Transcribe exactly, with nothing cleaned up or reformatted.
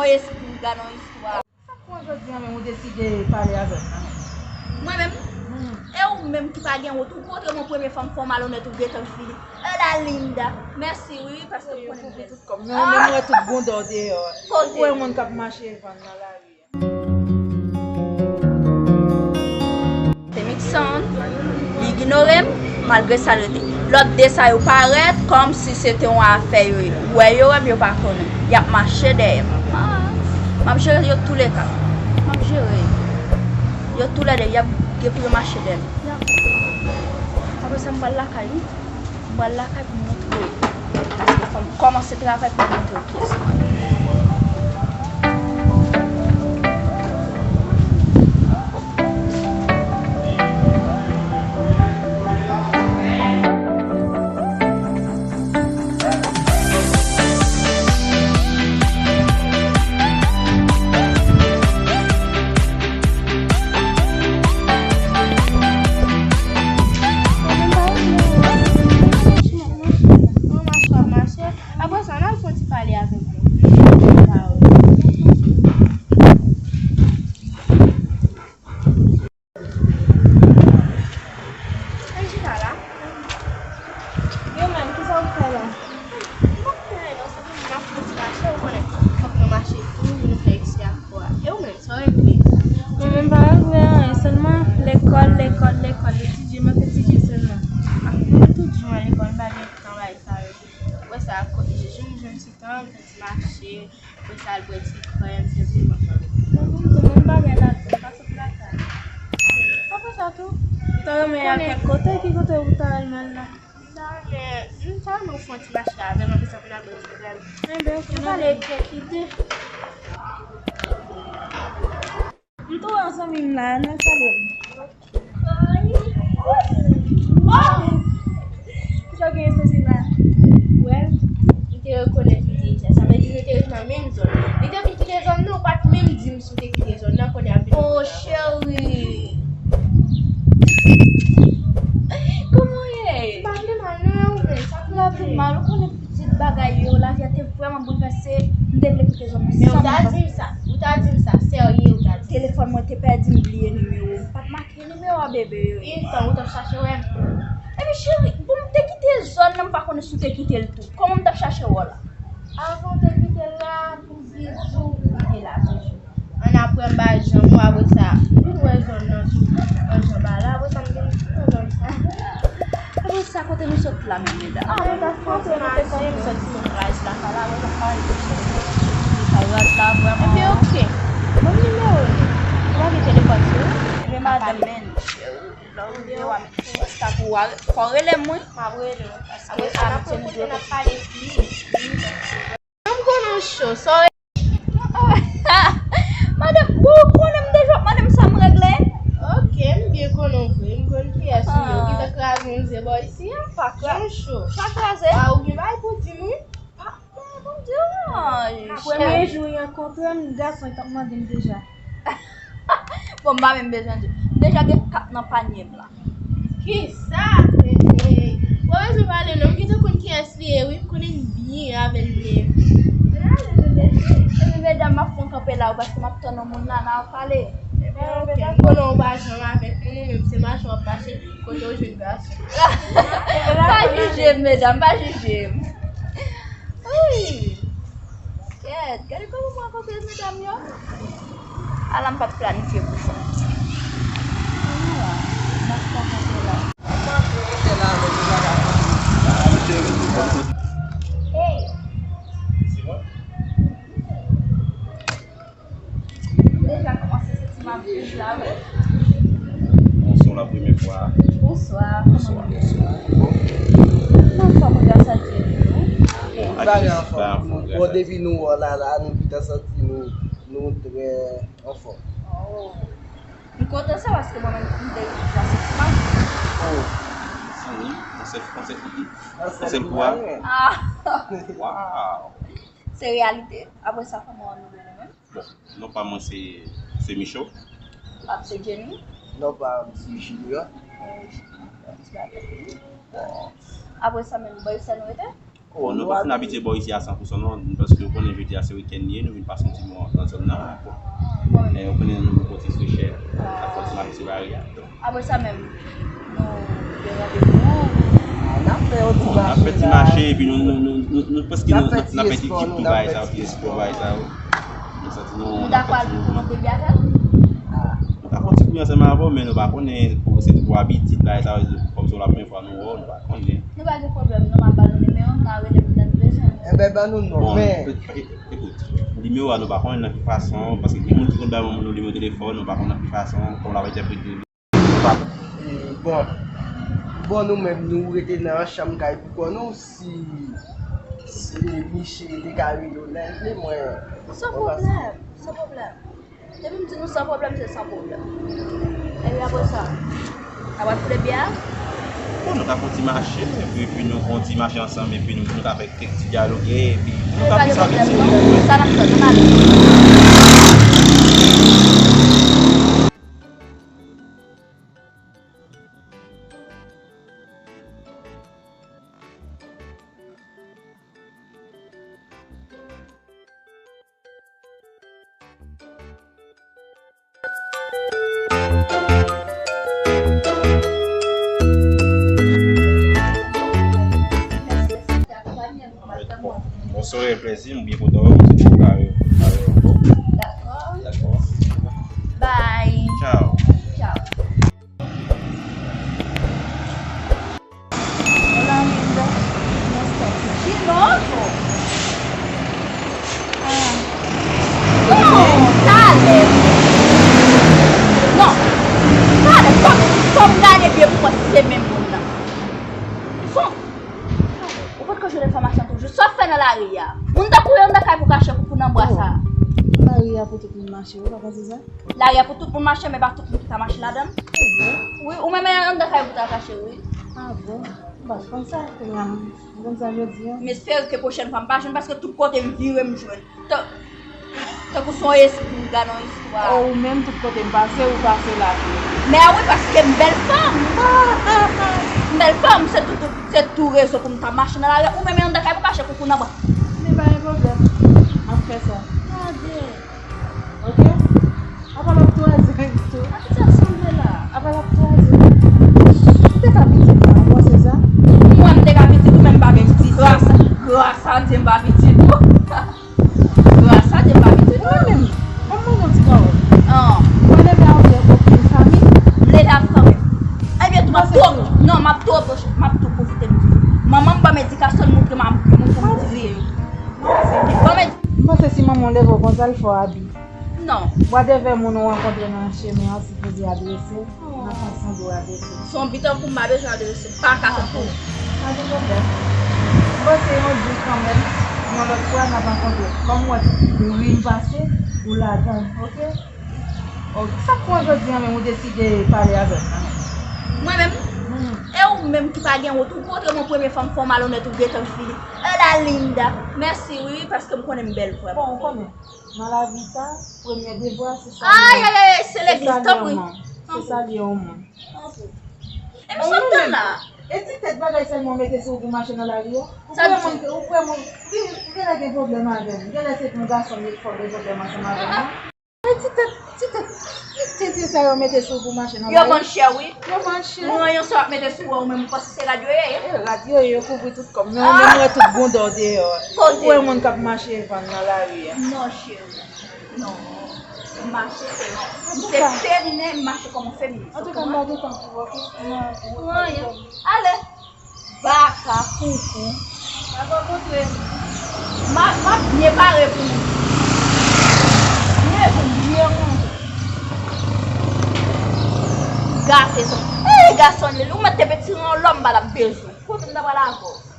Espri, gade yon istwa. Sa k pran jodi a menm ou deside pale avè m nan menm? Mwen menm? Hmm. E ou menm ki pa gen wont, ou montre mwen premye fanm fò malonèt ou gentan fini. E la Linda. Mèsi wi, paske ou konnen m bèl. Kòm nou menm wè tout bonda w deyò. Kote? Ou wè moun k ap mache vann nan lari. Te Mixon, li ignore m, malgre sa l rete. Lòt de sa yo parèt kòmsi se te yon afè yo ye. Ou wè yo wè m, yo pa konnen. Y ap mache dèyè m. Ah, m ap jere yo toulède. M ap jere yo. Yo toulède, y ap gen pou yo mache dèyè m. Y ap. Apre sa, m pral lakay, wi. M pral lakay pou m montre w. Fò m kòmanse travay pou m montre w kiyès mwen. Apre sa, n al fè yon ti pale avèk moun. Ann chita la. Yo menm, kisa w fè la? M pa fè anyen non, se pou m ap fè ti mache, ou konnen. Fòk nou mache tou, pou nou fè eksè ak kò a. E ou menm, sa w regle? Mwen menm pa regle anyen, sèlman lekòl, lekòl, lekòl, etidye, m ap etidye sèlman. M ap fè tout jou an lekòl, m pa gen tan bay sa yo. Wè sa, jèn, jèn ti tan, m fè ti mache. Pou sa al bwè ti krèm, senpleman. Mwen menm, mwen pa gen lajan, m pa sot lakay. Apre sa tou, ou ta renmen al kèk kote, ki kote ou ta renmen al la? M ta renmen, m ta renmen ou fè yon ti mache avè m, apre sa pou n al bwè ti krèm. Enben, ok, nou pale kèk ide. M tou wè yon zanmi m la, nan salye m. Kisa w gen sezi la? Wè, li te rekonèt li deja. Sa vle di nou te ret nan menm zòn. Li te vin kite zòn nan, ou pa t menm di m si w te kite zòn nan, kounye a vin. Oh, cheri. Kòman w ye? M pa vle mal, non, ou menm. Sa m vle mal, ou konnen pitit bagay yo, lavi a te vrèman boulvèse. M te vle kite zòn nan. Men ou ta di m sa. Ou ta di m sa. Serye, ou ta di m sa. Telefòn mwen te pèdi, m bliye nimewo. M pa t make nimewo a, bebe. Gentan, ou t ap chache wè m. Epi cheri, bon, m te kite zòn nan, m pa konnen si w te kite l tou. Kòman m t ap chache wè w la? Avan w te kite l la, pou di w, ou te la toujou. Ann apre m pa janm wè, apre sa, m vin wè zòn nan tou. Yon jan pa la, apre sa m vin nan zòn sa. Apre sa, kote nou sot la menm, medam? Ah, nou ta fè yon ti mache, m sot sou raj la, sa la, apre sa m pa rive chèche. Sa raj la, vrèman. Ebyen, ok. Ban m nimewo w. Ou pa gen telefòn sou ou? Ebyen, madanm, men, cheri, lè w rive, w a met sou WhatsApp ou a, fò w rele m, wi. M ap rele w, paske apre sa, n ap wè kote n ap pale pi. Janm konnen w cho, sa w Madanm, ou konnen m deja w ap mande m sa m regle? Ok, m byen konnen w vre. M konn kiyès ou ye. Ou gentan kraze yon ze bò isi a? Pa kraze. Jan w cho. Pa kraze. Ah, ou gen bagay pou di m, wi. Pa, pa, pa, pa, pa. Premye jou n rankontre, m gason t ap mande m deja. Bon, m pa menm bezwen di w. M deja gen kat nan panye m la. Kisa? Hey, hey. Ou pa bezwen pale non, m gentan konn kiyès li ye, wi, m konnen l byen avè l menm. Epi medam, m ap fon kanpe la, wi, paske m ap tann yon moun la, n a pale. Ebyen, ok, m konnen w pa janm avèk moun, ou menm se mache w ap mache, kote w jwenn gason. Pa jije m, medam, pa jije m. Wi. Kèt, gade kòman m rankontre medam yo. Ala m pa t planifye pou sa. Hey. Deja kòmanse santi m ap viv la, wi. Bonswa, la premye fwa. Bonswa, kòman nou ye? Bonswa. M anfòm, gras a Dye, epi nou? Bon, bagay anfòm. Bon, depi nou wè w la, la, nou gentan santi nou, nou trè anfòm. Oh. M kontan sa, paske mwen menm, m te rejwi sa santiman. Oh. Wi, yon sèl, yon sèl, yon sèl kou a. Ah. Wow. Se reyalite. Apre sa, kòman nou rele menm? Bon, non pa mwen se, se Micho. Pap se Jenny. Non pa m se Junior. Eh, Junior, ti bagay. Bon. Apre sa menm, boy, sa nou rete? Bon, nou pa fin abitye bò isi a san pou san non, paske ou konnen jodi a se wikenn li ye, nou vin pase yon ti moman nan zòn nan. Bon, e, ou konnen nou pou pote frechè, sa fè ti mache sou lari a. Apre sa menm, nou gen randevou. N ap fè yon ti mache la. N ap fè ti mache, epi nou, nou, nou, nou, nou, paske nou, nou, n ap fè ti espò, nou, n ap fè ti espò, bagay sa yo. Nou santi nou, nou dakò al pou monte byen avè l? Nou ka fè yon ti kouri ansanm avè w, men nou pa konnen, se pou abitid, bagay sa yo, kòmsi w la premye fwa nou wè w, nou pa konnen. Nou pa gen pwoblèm, non, m ap ba nou nimewo m, n a rele m lè n bezwen nou. Enben, ban nou non, men. Bon, e-, e-, ekout, nimewo a nou pa konnen nan ki fason, paske gen moun ki konn bay moun nou nimewo telefòn, nou pa konnen nan ki fason, kòman l ap entèprete. E, bon, bon, nou menm, nou rete nan chanm kay pou kò nou, si, si Miche te ka rele w lè l vle, mwen. San pwoblèm, san pwoblèm. Depi m di nou san pwoblèm, se san pwoblèm. Epi apre sa, n ap al koule byen? Bon, nou ka fè yon ti mache, epi, epi nou fè yon ti mache ansanm, epi nou, nou ka fè kèk ti dyaloge, epi nou ka plis abitye. Sa n ap fè, nou ale. Bon, bon, sou plezi, m byen kontan wè w, m te di w kare, kare ankò. Dakò. Dakò. Bye. Tchao. Tchao. Hola, linda. ¿Cómo estás? Chinoso. Ah. Non, talè. Non. Talè, fò, fò m gade byen pou m wè si se menm moun nan. Fò. Ou potko jwenn enfòmasyon toujou. Sa w ap fè nan lari a? Moun tankou w anndan kay pou kache koukou nan bwa sa. Lari a pou tout moun mache, ou pa panse sa? Lari a pou tout moun mache, men pa tout moun ki ka mache ladan l. Wi, ou menm anndan kay ou ta kache, wi. Ah bon? M pa t konn sa, kounye a m konn sa jodi a. M espere ke pwochèn fwa m pa jwenn, paske tout kote m vire m jwenn. Tan-, tankou se yon espri m gade yon istwa. Oh, ou menm tout kote m pase, ou pase la tou. Men wi, paske m bèl fanm. M bèl fanm, se tout, se tou rezon pou m ta mache nan lari a. Ou menm anndan kay ou kache koukou nan bwa. Men pa gen pwoblèm. M ap fè sa. Gade. Ok? Apa l ap twaze tou? A ki sa l sanble la? Apa l ap twaze? Ou te ka pitit la, ou panse sa? Mwen, m te ka pitit ou menm pa pitit. Gras, gras a Dye m pa pitit ou. Gras a Dye m pa pitit ou. Mwen menm, ban m mande yon ti pawòl. An. Mwen leve avèk okenn fanmi? M leve avèk fanmi. Ebyen, tou m ap tou, non, m ap tou, m ap tou pwofite m di. Manman m ban m edikasyon, l montre m a moun pou m dirije. Ban m ed- M panse si manman w leve w konsa, l fè w abi. Non. Wadevè moun ou rankontre nan chemen an sipoze adrese nan fason dwe adrese. Se yon bi tankou m pa bezwen adrese, m pa ka tankou w. Pa gen pwoblèm. M panse yon jou kanmenm, yon lòt fwa n ap rankontre. Kòm m wè ri m pase, ou ladan, ok? Ok, sa k pran jodi a menm ou deside pale avè m nan menm? Mwen menm? Hmm. E ou menm ki pa gen wont, ou montre mwen premye fanm fè w malonèt ou gentan fini. E la Linda, mèsi wi, paske m konnen m bèl vrèman. Bon, ou konnen. Nan lavi sa, premye devwa, se salye. Ay, ay, ay, se legliz, tanpri. Se salye yon moun. Tanpri. E misye ap tann la. E ti tèt bagay sèlman w mete sou ou pou mache nan lari a? Ou kwè moun, ou kwè moun, ou genlè gen pwoblèm avè m. Genlè se pou yon gason m ye fè w gen pwoblèm ansanm avè m, non? E ti tèt, ti tèt, ti tenten sa yo mete sou ou pou mache nan lari. Yo vann chè, wi. Yo vann chè. Mwen, yon sa w ap mete sou ou, ou menm ou panse se rad yo ye? E rad yo ye, yo kouvri tout kò m. Men ou menm ou wè tout bonda w deyò. Ou kwè moun k ap mache vann nan lari a? Non, cheri. Non. Mache se yon. M se feminen, m mache kòm yon feminen. Antouka, m pa gen tan pou ou, ok? Anyen. Ale. Baka, koukou. Baka, kontre. M ap, m ap byen pare pou nou. Byen pou m byen kontre. Gate sa. Ey, gason, ou mèt te peti yon lòm, m pa t ap bezwen. Kote m ta pral avè w?